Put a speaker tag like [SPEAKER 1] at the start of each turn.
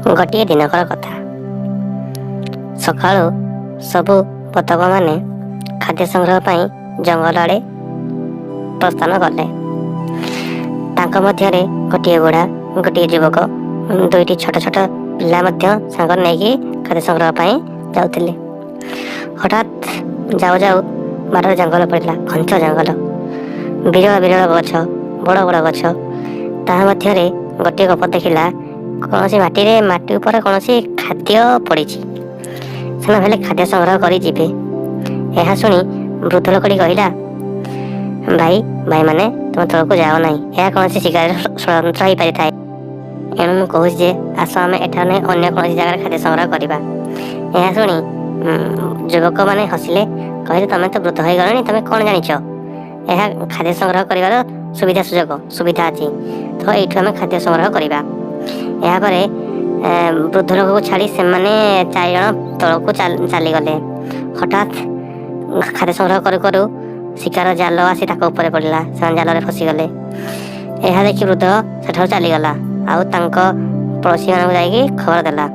[SPEAKER 1] ଗୋଟିଏ ଦିନକର କଥା। ସକାଳୁ ସବୁ ବତକମାନେ ଖାଦ୍ୟ ସଂଗ୍ରହ ପାଇଁ ଜଙ୍ଗଲ ଆଡ଼େ ପ୍ରସ୍ଥାନ କଲେ। ତାଙ୍କ ମଧ୍ୟରେ ଗୋଟିଏ ବୁଢ଼ା, ଗୋଟିଏ ଯୁବକ, ଦୁଇଟି ଛୋଟ ଛୋଟ ପିଲା ମଧ୍ୟ ସାଙ୍ଗରେ ନେଇକି ଖାଦ୍ୟ ସଂଗ୍ରହ ପାଇଁ ଯାଉଥିଲେ। ହଠାତ୍ ଯାଉ ଯାଉ ବାଟରେ ଜଙ୍ଗଲ ପଡ଼ିଲା। ଘଞ୍ଚ ଜଙ୍ଗଲ, ବିରଳ ବିରଳ ଗଛ, ବଡ଼ ବଡ଼ ଗଛ। ତାହା ମଧ୍ୟରେ ଗୋଟିଏ ଗପ ଦେଖିଲା, କୌଣସି ମାଟିରେ, ମାଟି ଉପରେ କୌଣସି ଖାଦ୍ୟ ପଡ଼ିଛି। ସେମାନେ ହେଲେ ଖାଦ୍ୟ ସଂଗ୍ରହ କରି ଯିବେ। ଏହା ଶୁଣି ବୃଦ୍ଧ ଲୋକଟି କହିଲା, "ଭାଇ, ଭାଇମାନେ, ତୁମେ ତଳକୁ ଯାଅ ନାହିଁ। ଏହା କୌଣସି ଶିକାରୀର ଷଡ଼ଯନ୍ତ୍ର ହୋଇପାରିଥାଏ। ଏଣୁ ମୁଁ କହୁଛି ଯେ ଆସ, ଆମେ ଏଠାରେ ନୁହେଁ, ଅନ୍ୟ କୌଣସି ଜାଗାରେ ଖାଦ୍ୟ ସଂଗ୍ରହ କରିବା।" ଏହା ଶୁଣି ଯୁବକମାନେ ହସିଲେ। କହିଲେ, "ତମେ ତ ବୃଦ୍ଧ ହୋଇଗଲଣି, ତମେ କ'ଣ ଜାଣିଛ? ଏହା ଖାଦ୍ୟ ସଂଗ୍ରହ କରିବାର ସୁବିଧା ସୁଯୋଗ ସୁବିଧା ଅଛି, ତ ଏଇଠୁ ଆମେ ଖାଦ୍ୟ ସଂଗ୍ରହ କରିବା।" ଏହାପରେ ବୃଦ୍ଧ ଲୋକକୁ ଛାଡ଼ି ସେମାନେ ଚାରିଜଣ ତଳକୁ ଚାଲିଗଲେ। ହଠାତ୍ ଖାଦ୍ୟ ସଂଗ୍ରହ କରୁ କରୁ ଶିକାର ଜାଲ ଆସି ତାଙ୍କ ଉପରେ ପଡ଼ିଲା। ସେମାନେ ଜାଲରେ ଫସିଗଲେ। ଏହା ଦେଖି ବୃଦ୍ଧ ସେଠାରୁ ଚାଲିଗଲା ଆଉ ତାଙ୍କ ପଡ଼ୋଶୀମାନଙ୍କୁ ଯାଇକି ଖବର ଦେଲା।